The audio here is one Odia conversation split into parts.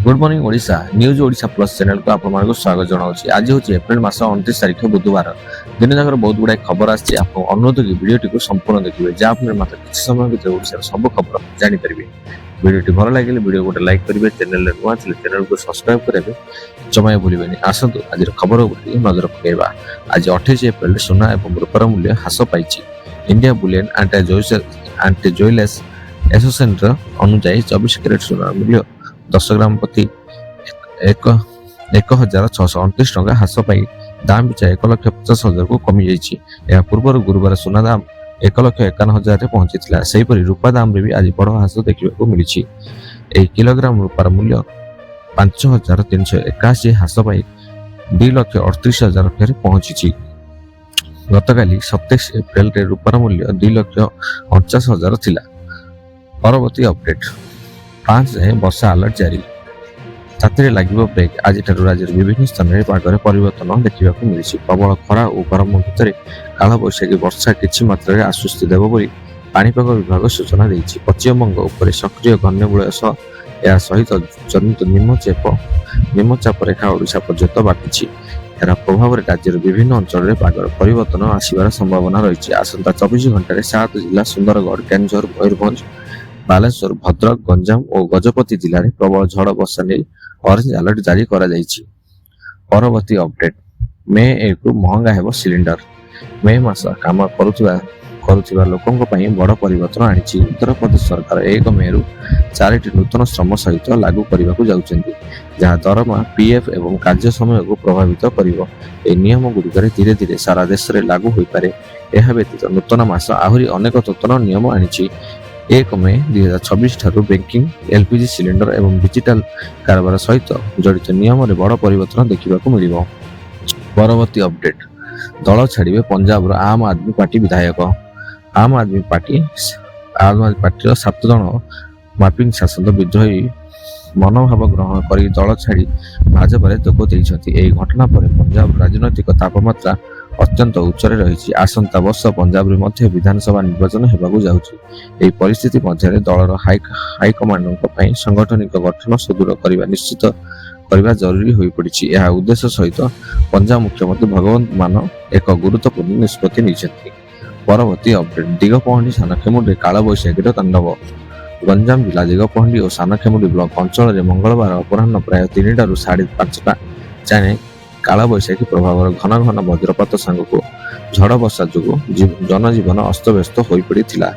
Good morning Odisha, news Odisha plus ଚ୍ୟାନେଲକୁ ଆପଣମାନଙ୍କୁ ସ୍ୱାଗତ ଜଣାଉଛି। ଆଜି ହେଉଛି ଏପ୍ରିଲ ମାସ 29 ତାରିଖ, ବୁଧବାର। ଦିନ ଯାକର ବହୁତ ଗୁଡ଼ାଏ ଖବର ଆସିଛି। ଆପଣଙ୍କୁ ଅନୁରୋଧ କି ଭିଡ଼ିଓଟିକୁ ସମ୍ପୂର୍ଣ୍ଣ ଦେଖିବେ, ଯାହାଫଳରେ ମାତ୍ର କିଛି ସମୟ ଭିତରେ ଓଡ଼ିଶାର ସବୁ ଖବର ଜାଣିପାରିବେ। ଭିଡ଼ିଓଟି ଭଲ ଲାଗିଲେ ଭିଡ଼ିଓ ଗୋଟେ ଲାଇକ୍ କରିବେ। ଚ୍ୟାନେଲରେ ନୂଆ ଥିଲେ ଚ୍ୟାନେଲକୁ ସବସ୍କ୍ରାଇବ୍ କରିବେ ଜମା ଭୁଲିବେନି। ଆସନ୍ତୁ, ଆଜିର ଖବର ଉପରେ ଟିକେ ନଜର ପକାଇବା। ଆଜି 28 ଏପ୍ରିଲ ସୁନା ଏବଂ ରୂପାର ମୂଲ୍ୟ ହ୍ରାସ ପାଇଛି। ଇଣ୍ଡିଆ ବୁଲିୟନ ଆଣ୍ଡ ଜୁଏଲର୍ସ ଆସୋସିଏସନର ଅନୁଯାୟୀ 24 କ୍ୟାରେଟ୍ ସୁନାର ମୂଲ୍ୟ 10 ଗ୍ରାମ ପ୍ରତି ଏକ 1629 ଟଙ୍କା ହ୍ରାସ ପାଇ ଦାମ ପିଛା 1,50,000କୁ କମିଯାଇଛି। ଏହା ପୂର୍ବରୁ ଗୁରୁବାର ସୁନା ଦାମ 1,51,000ରେ ପହଞ୍ଚିଥିଲା। ସେହିପରି ରୂପା ଦାମରେ ବି ଆଜି ବଡ଼ ହ୍ରାସ ଦେଖିବାକୁ ମିଳିଛି। ଏହି କିଲୋଗ୍ରାମ ରୂପାର ମୂଲ୍ୟ 5381 ହ୍ରାସ ପାଇ 2,38,000 ଠାରେ ପହଞ୍ଚିଛି। ଗତକାଲି 27 ଏପ୍ରିଲରେ ରୂପାର ମୂଲ୍ୟ 2,49,000 ଥିଲା। ପରବର୍ତ୍ତୀ ଅପଡେଟ୍। 5 ଯାଏଁ ବର୍ଷା ଆଲର୍ଟ ଜାରି, ତାତିରେ ଲାଗିବ ବ୍ରେକ୍। ଆଜିଠାରୁ ରାଜ୍ୟର ବିଭିନ୍ନ ସ୍ଥାନରେ ପାଗରେ ପରିବର୍ତ୍ତନ ଦେଖିବାକୁ ମିଳିଛି। ପ୍ରବଳ ଖରା ଓ ଗରମ ଭିତରେ କାଳବୈଶାଖୀ ବର୍ଷା କିଛି ମାତ୍ରାରେ ଆଶ୍ୱସ୍ତି ଦେବ ବୋଲି ପାଣିପାଗ ବିଭାଗ ସୂଚନା ଦେଇଛି। ପଶ୍ଚିମବଙ୍ଗ ଉପରେ ସକ୍ରିୟ ଘୂର୍ଣ୍ଣିବଳୟ ସହ ଏହା ସହିତ ଜନିତ ନିମ୍ନଚାପ ରେଖା ଓଡ଼ିଶା ପର୍ଯ୍ୟନ୍ତ ବ୍ୟାପିଛି। ଏହାର ପ୍ରଭାବରେ ରାଜ୍ୟର ବିଭିନ୍ନ ଅଞ୍ଚଳରେ ପାଗର ପରିବର୍ତ୍ତନ ଆସିବାର ସମ୍ଭାବନା ରହିଛି। ଆସନ୍ତା 24 ଘଣ୍ଟାରେ ସାତ ଜିଲ୍ଲା ସୁନ୍ଦରଗଡ଼, କେନ୍ଦୁଝର, ମୟୂରଭଞ୍ଜ, ବାଲେଶ୍ୱର, ଭଦ୍ରକ, ଗଞ୍ଜାମ ଓ ଗଜପତି ଜିଲ୍ଲାରେ ପ୍ରବଳ ଝଡ଼ ବର୍ଷା ନେଇ ଅରେଞ୍ଜ ଆଲର୍ଟ ଜାରି କରାଯାଇଛି। ପରବର୍ତ୍ତୀ ଅପଡେଟ୍। ମେ 1ରୁ ମହଙ୍ଗା ହେବ ସିଲିଣ୍ଡର। ମେ ମାସ କାମ କରୁଥିବା କରୁଥିବା ଲୋକଙ୍କ ପାଇଁ ବଡ଼ ପରିବର୍ତ୍ତନ ଆଣିଛି ଉତ୍ତରପ୍ରଦେଶ ସରକାର। 1 ମେରୁ ଚାରିଟି ନୂତନ ଶ୍ରମ ସହିତ ଲାଗୁ କରିବାକୁ ଯାଉଛନ୍ତି, ଯାହା ଦରମା, ପିଏଫ୍ ଏବଂ କାର୍ଯ୍ୟ ସମୟକୁ ପ୍ରଭାବିତ କରିବ। ଏହି ନିୟମ ଗୁଡ଼ିକରେ ଧୀରେ ଧୀରେ ସାରା ଦେଶରେ ଲାଗୁ ହୋଇପାରେ। ଏହା ବ୍ୟତୀତ ନୂତନ ମାସ ଆହୁରି ଅନେକ ନୂତନ ନିୟମ ଆଣିଛି। 1 ମେ 2026 ଠାରୁ ବ୍ୟାଙ୍କିଂ, ଏଲପିଜି ସିଲିଣ୍ଡର ଏବଂ ଡିଜିଟାଲ କାରବାର ସହିତ ଜଡ଼ିତ ନିୟମରେ ବଡ଼ ପରିବର୍ତ୍ତନ ଦେଖିବାକୁ ମିଳିବ। ପରବର୍ତ୍ତୀ ଅପଡେଟ୍। ଦଳ ଛାଡ଼ିବେ ପଞ୍ଜାବର ଆମ୍ ଆଦମୀ ପାର୍ଟି ବିଧାୟକ। ଆମ୍ ଆଦମୀ ପାର୍ଟିର ସାତ ଜଣ ମାପିଂ ସାଂସଦ ବିଦ୍ରୋହୀ ମନୋଭାବ ଗ୍ରହଣ କରି ଦଳ ଛାଡ଼ି ଭାଜପାରେ ଯୋଗ ଦେଇଛନ୍ତି। ଏହି ଘଟଣା ପରେ ପଞ୍ଜାବର ରାଜନୈତିକ ତାପମାତ୍ରା ଅତ୍ୟନ୍ତ ଉଚ୍ଚରେ ରହିଛି। ଆସନ୍ତା ବର୍ଷ ପଞ୍ଜାବରେ ମଧ୍ୟ ବିଧାନସଭା ନିର୍ବାଚନ ହେବାକୁ ଯାଉଛି। ଏହି ପରିସ୍ଥିତି ମଧ୍ୟରେ ଦଳର ହାଇକମାଣ୍ଡଙ୍କ ପାଇଁ ସାଂଗଠନିକ ଗଠନ ସୁଦୃଢ଼ କରିବା ନିଶ୍ଚିତ କରିବା ଜରୁରୀ ହୋଇପଡ଼ିଛି। ଏହା ଉଦ୍ଦେଶ୍ୟ ସହିତ ପଞ୍ଜାବ ମୁଖ୍ୟମନ୍ତ୍ରୀ ଭଗବନ୍ତ ମାନ ଏକ ଗୁରୁତ୍ୱପୂର୍ଣ୍ଣ ନିଷ୍ପତ୍ତି ନେଇଛନ୍ତି। ପରବର୍ତ୍ତୀ ଅପଡେଟ୍। ଦିଗପହଣ୍ଡି, ସାନଖେମୁଣ୍ଡିରେ କାଳବୈଶାଖୀର ତାଣ୍ଡବ। ଗଞ୍ଜାମ ଜିଲ୍ଲା ଦିଗପହଣ୍ଡି ଓ ସାନଖେମୁଣ୍ଡି ବ୍ଲକ ଅଞ୍ଚଳରେ ମଙ୍ଗଳବାର ଅପରାହ୍ନ ପ୍ରାୟ 3ଟାରୁ 5:30 ଯାଏଁ କାଳବୈଶାଖୀ ପ୍ରଭାବର ଘନ ଘନ ବଜ୍ରପାତ ସାଙ୍ଗକୁ ଝଡ଼ ବର୍ଷା ଯୋଗୁଁ ଜନଜୀବନ ଅସ୍ତବ୍ୟସ୍ତ ହୋଇପଡ଼ିଥିଲା।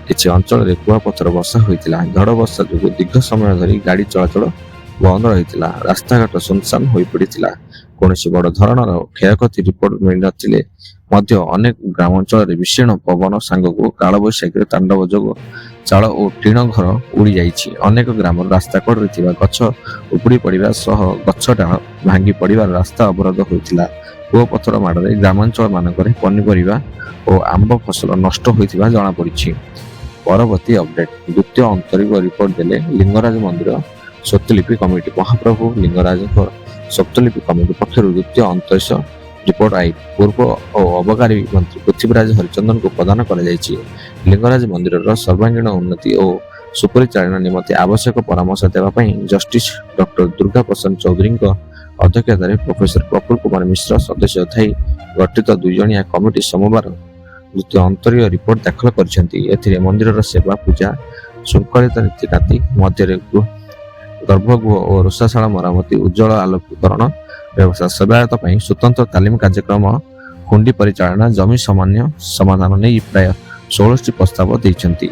କିଛି ଅଞ୍ଚଳରେ କୁଆପଥର ବର୍ଷା ହୋଇଥିଲା। ଝଡ଼ ବର୍ଷା ଯୋଗୁଁ ଦୀର୍ଘ ସମୟ ଧରି ଗାଡ଼ି ଚଳାଚଳ ବନ୍ଦ ରହିଥିଲା। ରାସ୍ତାଘାଟ ଶୂନଶାନ ହୋଇପଡ଼ିଥିଲା। କୌଣସି ବଡ଼ ଧରଣର କ୍ଷୟକ୍ଷତି ରିପୋର୍ଟ ମିଳିନଥିଲେ ମଧ୍ୟ ଅନେକ ଗ୍ରାମାଞ୍ଚଳରେ ଭୀଷଣ ପବନ ସାଙ୍ଗକୁ କାଳବୈଶାଖୀର ତାଣ୍ଡବ ଯୋଗୁଁ ଚାଳ ଓ ଟିଣ ଘର ଉଡ଼ିଯାଇଛି। ଅନେକ ଗ୍ରାମର ରାସ୍ତା କଡ଼ରେ ଥିବା ଗଛ ଉପୁଡ଼ି ପଡ଼ିବା ସହ ଗଛ ଡାଳ ଭାଙ୍ଗି ପଡ଼ିବାର ରାସ୍ତା ଅବରୋଧ ହୋଇଥିଲା। କୁଆପଥର ମାଡ଼ରେ ଗ୍ରାମାଞ୍ଚଳ ମାନଙ୍କରେ ପନିପରିବା ଓ ଆମ୍ବ ଫସଲ ନଷ୍ଟ ହୋଇଥିବା ଜଣାପଡ଼ିଛି। ପରବର୍ତ୍ତୀ ଅପଡେଟ୍। ଦ୍ୱିତୀୟ ଆନ୍ତରିକ ରିପୋର୍ଟ ଦେଲେ ଲିଙ୍ଗରାଜ ମନ୍ଦିର ସ୍ୱତ୍ତ୍ୱଲିପି କମିଟି। ମହାପ୍ରଭୁ ଲିଙ୍ଗରାଜଙ୍କ ସ୍ୱତ୍ତ୍ୱଲିପି କମିଟି ପକ୍ଷରୁ ଦ୍ୱିତୀୟ ଅନ୍ତଃ ରିପୋର୍ଟ I ପୂର୍ବ ଓ ଅବକାରୀ ମନ୍ତ୍ରୀ ପୃଥ୍ୱୀରାଜ ହରିଚନ୍ଦନଙ୍କୁ ପ୍ରଦାନ କରାଯାଇଛି। ଲିଙ୍ଗରାଜ ମନ୍ଦିରର ସର୍ବାଙ୍ଗୀନ ଉନ୍ନତି ଓ ସୁପରିଚାଳନା ନିମନ୍ତେ ଆବଶ୍ୟକ ପରାମର୍ଶ ଦେବା ପାଇଁ ଜଷ୍ଟିସ ଡକ୍ଟର ଦୁର୍ଗା ପ୍ରସନ୍ନ ଚୌଧୁରୀଙ୍କ ଅଧ୍ୟକ୍ଷତାରେ ପ୍ରଫେସର ପ୍ରଫୁଲ୍ଲ କୁମାର ମିଶ୍ର ସଦସ୍ୟ ଥାଇ ଗଠିତ ଦୁଇଜଣିଆ କମିଟି ସୋମବାର ଦ୍ୱିତୀୟ ଅନ୍ତରୀଣ ରିପୋର୍ଟ ଦାଖଲ କରିଛନ୍ତି। ଏଥିରେ ମନ୍ଦିରର ସେବା, ପୂଜା, ଶୃଙ୍ଖଳିତ ନୀତିକାନ୍ତି ମଧ୍ୟରେ ଗର୍ଭଗୃହ ଓ ରୋଷଶାଳା ମରାମତି, ଉଜ୍ଜଳ ଆଲୋକୀକରଣ ବ୍ୟବସ୍ଥା, ସେବାୟତ ପାଇଁ ସ୍ୱତନ୍ତ୍ର ତାଲିମ କାର୍ଯ୍ୟକ୍ରମ, ହୁଣ୍ଡି ପରିଚାଳନା, ଜମି ସାମାନ୍ୟ ସମାଧାନ ନେଇ ପ୍ରାୟ 16ଟି ପ୍ରସ୍ତାବ ଦେଇଛନ୍ତି।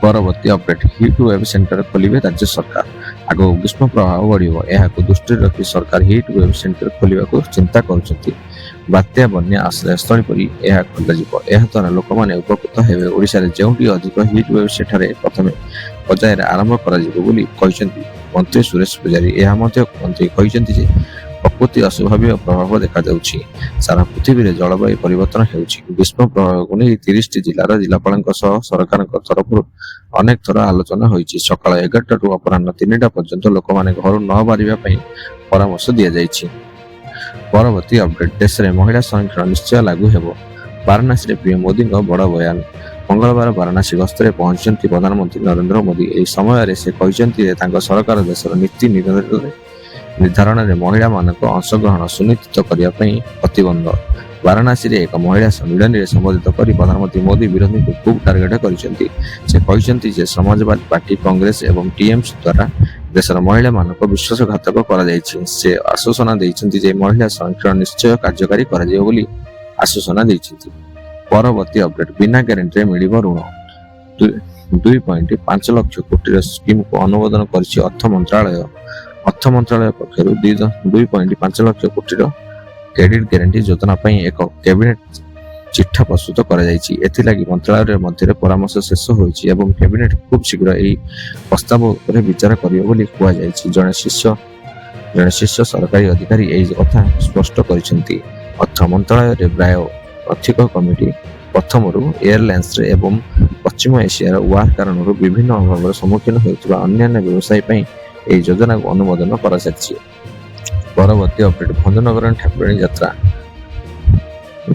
ପରବର୍ତ୍ତୀ ଅପଡେଟ୍। ହିଟ୍ ୱେଭ୍ ସେଣ୍ଟର ଖୋଲିବେ ରାଜ୍ୟ ସରକାର। ଆଗକୁ ଗ୍ରୀଷ୍ମ ପ୍ରବାହ ବଢ଼ିବ। ଏହାକୁ ଦୃଷ୍ଟିରେ ରଖି ସରକାର ହିଟ୍ ୱେଭ୍ ସେଣ୍ଟର ଖୋଲିବାକୁ ଚିନ୍ତା କରୁଛନ୍ତି। ବାତ୍ୟା, ବନ୍ୟା ଆଶ୍ରୟସ୍ଥଳୀ ପରି ଏହା ଖୋଲାଯିବ। ଏହାଦ୍ୱାରା ଲୋକମାନେ ଉପକୃତ ହେବେ। ଓଡ଼ିଶାରେ ଯେଉଁଠି ଅଧିକ ହିଟ୍ ୱେଭ୍, ସେଠାରେ ପ୍ରଥମେ ପର୍ଯ୍ୟାୟରେ ଆରମ୍ଭ କରାଯିବ ବୋଲି କହିଛନ୍ତି ମନ୍ତ୍ରୀ ସୁରେଶ ପୂଜାରୀ। ଏହା ମଧ୍ୟ ମନ୍ତ୍ରୀ କହିଛନ୍ତି ଯେ ପ୍ରକୃତି ଅସ୍ୱାଭାବିକ ପ୍ରଭାବ ଦେଖାଯାଉଛି। ସାରା ପୃଥିବୀରେ ଜଳବାୟୁ ପରିବର୍ତ୍ତନ ହେଉଛି। ଗ୍ରୀଷ୍ମ ପ୍ରବାହକୁ ନେଇ 30ଟି ଜିଲ୍ଲାର ଜିଲ୍ଲାପାଳଙ୍କ ସହ ସରକାରଙ୍କ ତରଫରୁ ଅନେକ ଥର ଆଲୋଚନା ହୋଇଛି। ସକାଳ 11ଟାରୁ ଅପରାହ୍ନ 3ଟା ପର୍ଯ୍ୟନ୍ତ ଲୋକମାନେ ଘରୁ ନ ବାହାରିବା ପାଇଁ ପରାମର୍ଶ ଦିଆଯାଇଛି। ପରବର୍ତ୍ତୀ ଅପଡେଟ୍। ଦେଶରେ ମହିଳା ସଂରକ୍ଷଣ ନିଶ୍ଚୟ ଲାଗୁ ହେବ। ବାରାଣାସୀରେ ପିଏମ ମୋଦିଙ୍କ ବଡ଼ ବୟାନ। ମଙ୍ଗଳବାର ବାରାଣସୀ ଗସ୍ତରେ ପହଞ୍ଚିଛନ୍ତି ପ୍ରଧାନମନ୍ତ୍ରୀ ନରେନ୍ଦ୍ର ମୋଦି। ଏହି ସମୟରେ ସେ କହିଛନ୍ତି ଯେ ତାଙ୍କ ସରକାର ଦେଶର ନୀତି ନିର୍ଦ୍ଧାରଣରେ ମହିଳାମାନଙ୍କ ଅଂଶଗ୍ରହଣ ସୁନିଶ୍ଚିତ କରିବା ପାଇଁ ପ୍ରତିବଦ୍ଧ। ବାରାଣସୀରେ ଏକ ମହିଳା ସମ୍ମିଳନୀରେ ସମ୍ବୋଧିତ କରି ପ୍ରଧାନମନ୍ତ୍ରୀ ମୋଦି ବିରୋଧୀଙ୍କୁ ଖୁବ୍ ଟାର୍ଗେଟ କରିଛନ୍ତି। ସେ କହିଛନ୍ତି ଯେ ସମାଜବାଦୀ ପାର୍ଟି, କଂଗ୍ରେସ ଏବଂ ଟିଏମସି ଦ୍ୱାରା ଦେଶର ମହିଳାମାନଙ୍କୁ ବିଶ୍ୱାସଘାତକ କରାଯାଇଛି। ସେ ଆଶ୍ୱାସନା ଦେଇଛନ୍ତି ଯେ ମହିଳା ସଂରକ୍ଷଣ ନିଶ୍ଚୟ କାର୍ଯ୍ୟକାରୀ କରାଯିବ ବୋଲି ଆଶ୍ୱାସନା ଦେଇଛନ୍ତି। ପରବର୍ତ୍ତୀ ଅପଡେଟ୍, ବିନା ଗ୍ୟାରେଣ୍ଟିରେ ମିଳିବ ଋଣ। 2.5 ଲକ୍ଷ କୋଟିର ସ୍କିମକୁ ଅନୁମୋଦନ କରିଛି ଅର୍ଥ ମନ୍ତ୍ରାଳୟ। ଅର୍ଥ ମନ୍ତ୍ରାଳୟ ପକ୍ଷରୁ 2.5 ଲକ୍ଷ କୋଟିର କ୍ରେଡିଟ୍ ଗ୍ୟାରେଣ୍ଟି ଯୋଜନା ପାଇଁ ଏକ କ୍ୟାବିନେଟ ଚିଠା ପ୍ରସ୍ତୁତ କରାଯାଇଛି। ଏଥିଲାଗି ମନ୍ତ୍ରାଳୟ ମଧ୍ୟରେ ପରାମର୍ଶ ଶେଷ ହୋଇଛି ଏବଂ କ୍ୟାବିନେଟ ଖୁବ୍ ଶୀଘ୍ର ଏହି ପ୍ରସ୍ତାବ ଉପରେ ବିଚାର କରିବ ବୋଲି କୁହାଯାଇଛି। ଜଣେ ଶୀର୍ଷ ସରକାରୀ ଅଧିକାରୀ ଏହି କଥା ସ୍ପଷ୍ଟ କରିଛନ୍ତି। ଅର୍ଥ ମନ୍ତ୍ରାଳୟରେ ବ୍ୟୟ ଆର୍ଥିକ କମିଟି ପ୍ରଥମରୁ ଏୟାରଲାଇନ୍ସରେ ଏବଂ ପଶ୍ଚିମ ଏସିଆର ୱାର କାରଣରୁ ବିଭିନ୍ନ ଅଭାବର ସମ୍ମୁଖୀନ ହେଉଥିବା ଅନ୍ୟାନ୍ୟ ବ୍ୟବସାୟ ପାଇଁ ଏହି ଯୋଜନାକୁ ଅନୁମୋଦନ କରାସାରିଛି। ପରବର୍ତ୍ତୀ ଅପଡେଟ୍, ଭଞ୍ଜନଗର ଠାକୁରାଣୀ ଯାତ୍ରା।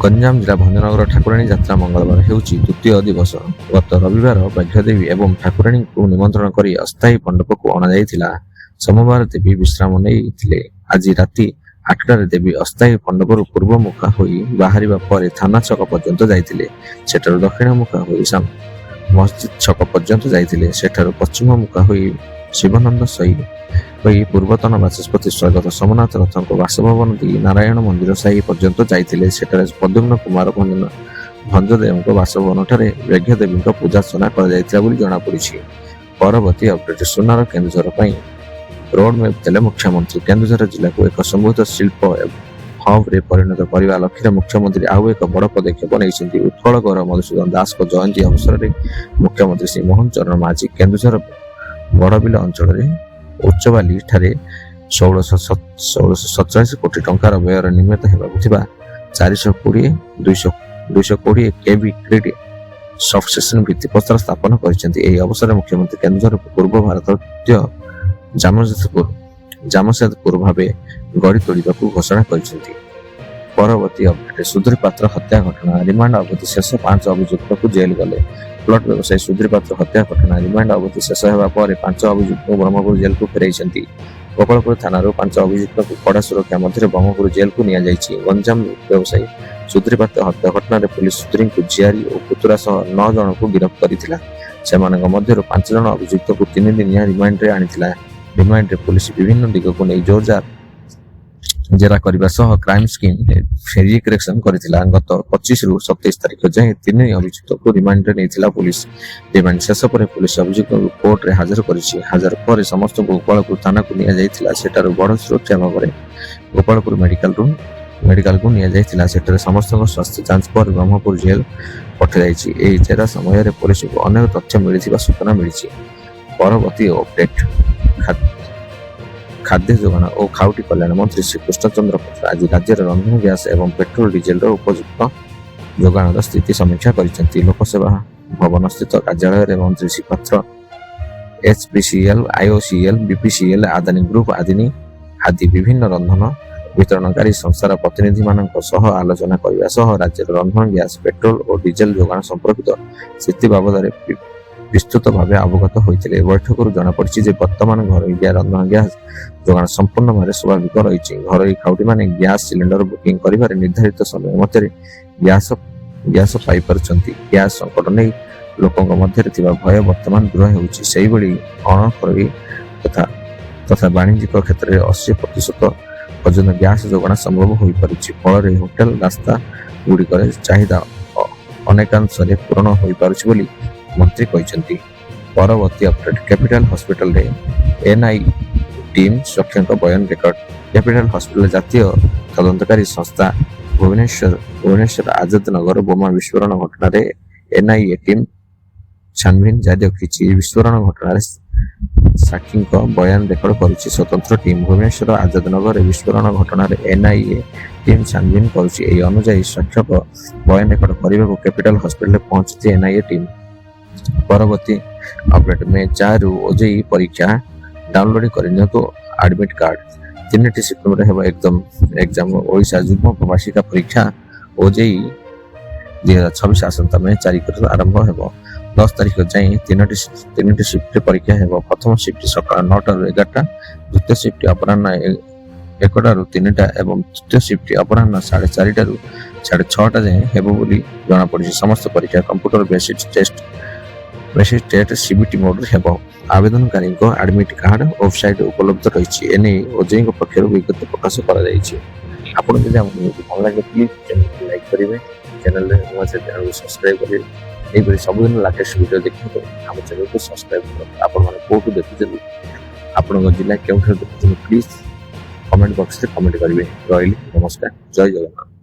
ଗଞ୍ଜାମ ଜିଲ୍ଲା ଭଞ୍ଜନଗର ଠାକୁରାଣୀ ଯାତ୍ରା ମଙ୍ଗଳବାର ହେଉଛି ଦ୍ୱିତୀୟ ଦିବସ। ଗତ ରବିବାର ବ୍ୟାଘ୍ରଦେବୀ ଏବଂ ଠାକୁରାଣୀଙ୍କୁ ନିମନ୍ତ୍ରଣ କରି ଅସ୍ଥାୟୀ ମଣ୍ଡପକୁ ଅଣାଯାଇଥିଲା। ସୋମବାର ଦେବୀ ବିଶ୍ରାମ ନେଇଥିଲେ। ଆଜି ରାତି 8ଟାରେ ଦେବୀ ଅସ୍ଥାୟୀ ମଣ୍ଡପରୁ ପୂର୍ବମୁଖା ହୋଇ ବାହାରିବା ପରେ ଥାନା ଛକ ପର୍ଯ୍ୟନ୍ତ ଯାଇଥିଲେ। ସେଠାରୁ ଦକ୍ଷିଣମୁଖା ହୋଇ ମସଜିଦ ଛକ ପର୍ଯ୍ୟନ୍ତ ଯାଇଥିଲେ। ସେଠାରୁ ପଶ୍ଚିମମୁଖା ହୋଇ ଶିବାନନ୍ଦ ସାହି ହୋଇ ପୂର୍ବତନ ବାଚସ୍ପତି ସ୍ୱର୍ଗତ ସୋମନାଥ ରଥଙ୍କ ବାସଭବନ ଦେଇ ନାରାୟଣ ମନ୍ଦିର ସାହି ପର୍ଯ୍ୟନ୍ତ ଯାଇଥିଲେ। ସେଠାରେ ପ୍ରଦ୍ୟୁମ୍ନ କୁମାର ଭଞ୍ଜଦେବଙ୍କ ବାସଭବନଠାରେ ବ୍ୟାଘ୍ରଦେବୀଙ୍କ ପୂଜାର୍ଚ୍ଚନା କରାଯାଇଥିଲା ବୋଲି ଜଣାପଡ଼ିଛି। ପରବର୍ତ୍ତୀ ଅପଡେଟ୍, ସୁନାର କେନ୍ଦୁଝର ପାଇଁ ରୋଡ ମ୍ୟାପ୍ ଦେଲେ ମୁଖ୍ୟମନ୍ତ୍ରୀ। କେନ୍ଦୁଝର ଜିଲ୍ଲାକୁ ଏକ ସମୃଦ୍ଧ ଶିଳ୍ପ ହବ୍ରେ ପରିଣତ କରିବା ଲକ୍ଷ୍ୟରେ ମୁଖ୍ୟମନ୍ତ୍ରୀ ଆଉ ଏକ ବଡ଼ ପଦକ୍ଷେପ ନେଇଛନ୍ତି। ଉତ୍କଳ ଗୌରବ ମଧୁସୂଦନ ଦାସଙ୍କ ଜୟନ୍ତୀ ଅବସରରେ ମୁଖ୍ୟମନ୍ତ୍ରୀ ଶ୍ରୀ ମୋହନ ଚରଣ ମାଝୀ କେନ୍ଦୁଝର ବଡ଼ବିଲ ଅଞ୍ଚଳରେ ଉଚ୍ଚବାଲି ଠାରେ 1647 କୋଟି ଟଙ୍କାର ବ୍ୟୟରେ ନିର୍ମିତ ହେବାକୁ ଥିବା 420 220 କେଭି ଗ୍ରିଡ୍ ସବଷ୍ଟେସନ ଭିତ୍ତିପ୍ରସ୍ତର ସ୍ଥାପନ କରିଛନ୍ତି। ଏହି ଅବସରରେ ମୁଖ୍ୟମନ୍ତ୍ରୀ କେନ୍ଦୁଝରକୁ ପୂର୍ବ ଭାରତୀୟ ଜାମଶେଦପୁର ଭାବେ ଗଢ଼ି ତୋଳିବାକୁ ଘୋଷଣା କରିଛନ୍ତି। ପରବର୍ତ୍ତୀ ଅପଡେଟ୍, ସୁଧୀର ପାତ୍ର ହତ୍ୟା ଘଟଣା, ରିମାଣ୍ଡ ଅବଧି ଶେଷ, ପାଞ୍ଚ ଅଭିଯୁକ୍ତକୁ ଜେଲ୍ ଗଲେ। ପ୍ଲଟ ବ୍ୟବସାୟୀ ସୁଧୀର ପାତ୍ର ହତ୍ୟା ଘଟଣା ରିମାଣ୍ଡ ଅବଧି ଶେଷ ହେବା ପରେ ପାଞ୍ଚ ଅଭିଯୁକ୍ତଙ୍କୁ ବ୍ରହ୍ମପୁର ଜେଲକୁ ଫେରାଇଛନ୍ତି। ଗୋପାଳପୁର ଥାନାରୁ ପାଞ୍ଚ ଅଭିଯୁକ୍ତଙ୍କୁ କଡ଼ା ସୁରକ୍ଷା ମଧ୍ୟରେ ବ୍ରହ୍ମପୁର ଜେଲକୁ ନିଆଯାଇଛି। ଗଞ୍ଜାମ ବ୍ୟବସାୟୀ ସୁଧୀର ପାତ୍ର ହତ୍ୟା ଘଟଣାରେ ପୁଲିସ ସୁଧୀରଙ୍କୁ ଝିଆରୀ ଓ ପୁତୁରା ସହ ନଅ ଜଣଙ୍କୁ ଗିରଫ କରିଥିଲା। ସେମାନଙ୍କ ମଧ୍ୟରୁ ପାଞ୍ଚ ଜଣ ଅଭିଯୁକ୍ତକୁ 3 ଦିନିଆ ରିମାଣ୍ଡରେ ଆଣିଥିଲା। ରିମାଣ୍ଡରେ ପୁଲିସ ବିଭିନ୍ନ ଦିଗକୁ ନେଇ ଜୋରଦାର ଜେରା କରିବା ସହ କ୍ରାଇମ ସିନ୍ ରିକ୍ରିଏସନ କରିଥିଲା। ଗତ 25ରୁ 27 ତାରିଖ ଯାଏଁ ତିନି ଅଭିଯୁକ୍ତକୁ ରିମାଣ୍ଡରେ ନେଇଥିଲା ପୁଲିସ। ରିମାଣ୍ଡ ଶେଷ ପରେ ପୁଲିସ ଅଭିଯୁକ୍ତଙ୍କୁ କୋର୍ଟରେ ହାଜର କରିଛି। ହାଜର ପରେ ସମସ୍ତଙ୍କୁ ଗୋପାଳପୁର ଥାନାକୁ ନିଆଯାଇଥିଲା। ସେଠାରୁ ବଡ଼ ସୁରକ୍ଷା ଭାବରେ ଗୋପାଳପୁର ମେଡିକାଲକୁ ନିଆଯାଇଥିଲା। ସେଠାରେ ସମସ୍ତଙ୍କ ସ୍ୱାସ୍ଥ୍ୟ ଯାଞ୍ଚ ପରେ ବ୍ରହ୍ମପୁର ଜେଲ ପଠାଯାଇଛି। ଏହି ଜେରା ସମୟରେ ପୋଲିସକୁ ଅନେକ ତଥ୍ୟ ମିଳିଥିବା ସୂଚନା ମିଳିଛି। ପରବର୍ତ୍ତୀ ଅପଡେଟ୍, ଖାଦ୍ୟ ଯୋଗାଣ ଓ ଖାଉଟି କଲ୍ୟାଣ ମନ୍ତ୍ରୀ ଶ୍ରୀ କୃଷ୍ଣଚନ୍ଦ୍ର ପାତ୍ର ଆଜି ରାଜ୍ୟରେ ରନ୍ଧନ ଗ୍ୟାସ ଏବଂ ପେଟ୍ରୋଲ ଡିଜେଲର ଉପଯୁକ୍ତ ଯୋଗାଣର ସ୍ଥିତି ସମୀକ୍ଷା କରିଛନ୍ତି। ଲୋକସେବା ଭବନ ସ୍ଥିତ କାର୍ଯ୍ୟାଳୟରେ ମନ୍ତ୍ରୀ Shri Patra HPCL, IOCL, BPCL, Adani group ଆଦି ବିଭିନ୍ନ ରନ୍ଧନ ବିତରଣକାରୀ ସଂସ୍ଥାର ପ୍ରତିନିଧିମାନଙ୍କ ସହ ଆଲୋଚନା କରିବା ସହ ରାଜ୍ୟର ରନ୍ଧନ ଗ୍ୟାସ, ପେଟ୍ରୋଲ ଓ ଡିଜେଲ ଯୋଗାଣ ସମ୍ପର୍କିତ ସ୍ଥିତି ବାବଦରେ ବିସ୍ତୃତ ଭାବେ ଅବଗତ ହୋଇଥିଲେ। ବୈଠକରୁ ଜଣାପଡ଼ିଛି ଯେ ବର୍ତ୍ତମାନ ଘରୋଇ ରନ୍ଧନ ଗ୍ୟାସ ଯୋଗାଣ ସମ୍ପୂର୍ଣ୍ଣ ଭାବେ ସ୍ୱାଭାବିକ ରହିଛି। ଘରୋଇ ଖାଉଟିମାନେ ଗ୍ୟାସ ସିଲିଣ୍ଡର ବୁକିଂ କରିବାରେ ନିର୍ଦ୍ଧାରିତ ସମୟ ମଧ୍ୟରେ ଗ୍ୟାସ ଗ୍ୟାସ ପାଇପାରୁଛନ୍ତି। ଗ୍ୟାସ ସଙ୍କଟ ନେଇ ଲୋକଙ୍କ ମଧ୍ୟରେ ଥିବା ଭୟ ବର୍ତ୍ତମାନ ଦୂର ହେଉଛି। ସେହିଭଳି ଅଣଘରୋଇ ତଥା ତଥା ବାଣିଜ୍ୟିକ କ୍ଷେତ୍ରରେ 80% ପର୍ଯ୍ୟନ୍ତ ଗ୍ୟାସ ଯୋଗାଣ ସମ୍ଭବ ହୋଇପାରୁଛି। ଫଳରେ ହୋଟେଲ, ରାସ୍ତୋରାଁ ଗୁଡ଼ିକରେ ଚାହିଦା ଅନେକାଂଶରେ ପୂରଣ ହୋଇପାରୁଛି ବୋଲି ମନ୍ତ୍ରୀ କହିଛନ୍ତି। ପରବର୍ତ୍ତୀ ଅପଡେଟ୍, କ୍ୟାପିଟାଲ ହସ୍ପିଟାଲରେ ଏନ୍ଆଇଏ ଟିମ୍ ସାକ୍ଷୀଙ୍କ ବୟାନ ରେକର୍ଡ। କ୍ୟାପିଟାଲ ହସ୍ପିଟାଲ ଜାତୀୟ ତଦନ୍ତକାରୀ ସଂସ୍ଥା ଭୁବନେଶ୍ୱର ଆଜାଦ ନଗର ବୋମା ବିସ୍ଫୋରଣ ଘଟଣାରେ ଏନ୍ଆଇଏ ଟିମ୍ ଛାନଭିନ ଜାରି ରଖିଛି। ବିସ୍ଫୋରଣ ଘଟଣାରେ ସାକ୍ଷୀଙ୍କ ବୟାନ ରେକର୍ଡ କରୁଛି ସ୍ୱତନ୍ତ୍ର ଟିମ୍। ଭୁବନେଶ୍ୱର ଆଜାଦ ନଗରରେ ବିସ୍ଫୋରଣ ଘଟଣାରେ ଏନ୍ଆଇଏ ଟିମ୍ ଛାନଭିନ କରୁଛି। ଏହି ଅନୁଯାୟୀ ସାକ୍ଷ୍ୟଙ୍କ ବୟାନ ରେକର୍ଡ କରିବାକୁ କ୍ୟାପିଟାଲ ହସ୍ପିଟାଲରେ ପହଞ୍ଚିଛି ଏନ୍ଆଇଏ ଟିମ୍। ପରବର୍ତ୍ତୀ ଅପଡେଟ୍, ମେ 4ରୁ ଓଜେଇଇ ପରୀକ୍ଷା, ଡାଉନଲୋଡ୍ କରିନିଅନ୍ତୁ ଆଡମିଟ୍ କାର୍ଡ। ତିନିଟି ସିଷ୍ଟମରେ ହେବ ଏକ୍ଜାମ। ଓଡ଼ିଶା ଯୁଗ୍ମ ପ୍ରବାସିକା ପରୀକ୍ଷା ଓଜେଇଇ 2026 ଆସନ୍ତା ମେ 4ରୁ ଆରମ୍ଭ ହେବ। 10 ତାରିଖ ଯାଏଁ ତିନୋଟି ସିଫ୍ଟରେ ପରୀକ୍ଷା ହେବ। ପ୍ରଥମ ସିଫ୍ଟ ସକାଳ 9ଟାରୁ 11ଟା, ଦ୍ୱିତୀୟ ସିଫ୍ଟ ଅପରାହ୍ନ 1ଟାରୁ 3ଟା ଏବଂ ତୃତୀୟ ସିଫ୍ଟ ଅପରାହ୍ନ 4:30ରୁ 6:30 ଯାଏଁ ହେବ ବୋଲି ଜଣାପଡ଼ିଛି। ସମସ୍ତ ପରୀକ୍ଷା କମ୍ପ୍ୟୁଟର ବେସିଡ୍ ଟେଷ୍ଟ ସିବିଟି ମୋଡରେ ହେବ। ଆବେଦନକାରୀଙ୍କ ଆଡମିଟ୍ କାର୍ଡ ୱେବସାଇଟ୍ ଉପଲବ୍ଧ ରହିଛି। ଏନେଇ ଓଜେଇଇଙ୍କ ପକ୍ଷରୁ ବିଜ୍ଞପ୍ତି ପ୍ରକାଶ କରାଯାଇଛି। ଆପଣ ଯଦି ଆମ ଭିଡ଼ିଓଟି ଭଲ ଲାଗେ, ପ୍ଲିଜ୍ ଚ୍ୟାନେଲକୁ ଲାଇକ୍ କରିବେ। ଚ୍ୟାନେଲରେ ନୂଆ, ଚ୍ୟାନେଲକୁ ସବସ୍କ୍ରାଇବ୍ କରିବେ। ଏହିପରି ସବୁଦିନ ଲାଟେଷ୍ଟ ଭିଡ଼ିଓ ଦେଖିବା ପାଇଁ ଆମ ଚ୍ୟାନେଲକୁ ସବସ୍କ୍ରାଇବ୍ କରନ୍ତୁ। ଆପଣମାନେ କେଉଁଠୁ ଦେଖୁଛନ୍ତି, ଆପଣଙ୍କ ଜିଲ୍ଲା କେଉଁଠାରୁ ଦେଖୁଛନ୍ତି, ପ୍ଲିଜ୍ କମେଣ୍ଟ ବକ୍ସରେ କମେଣ୍ଟ କରିବେ। ରହିଲି, ନମସ୍କାର, ଜୟ ଜଗନ୍ନାଥ।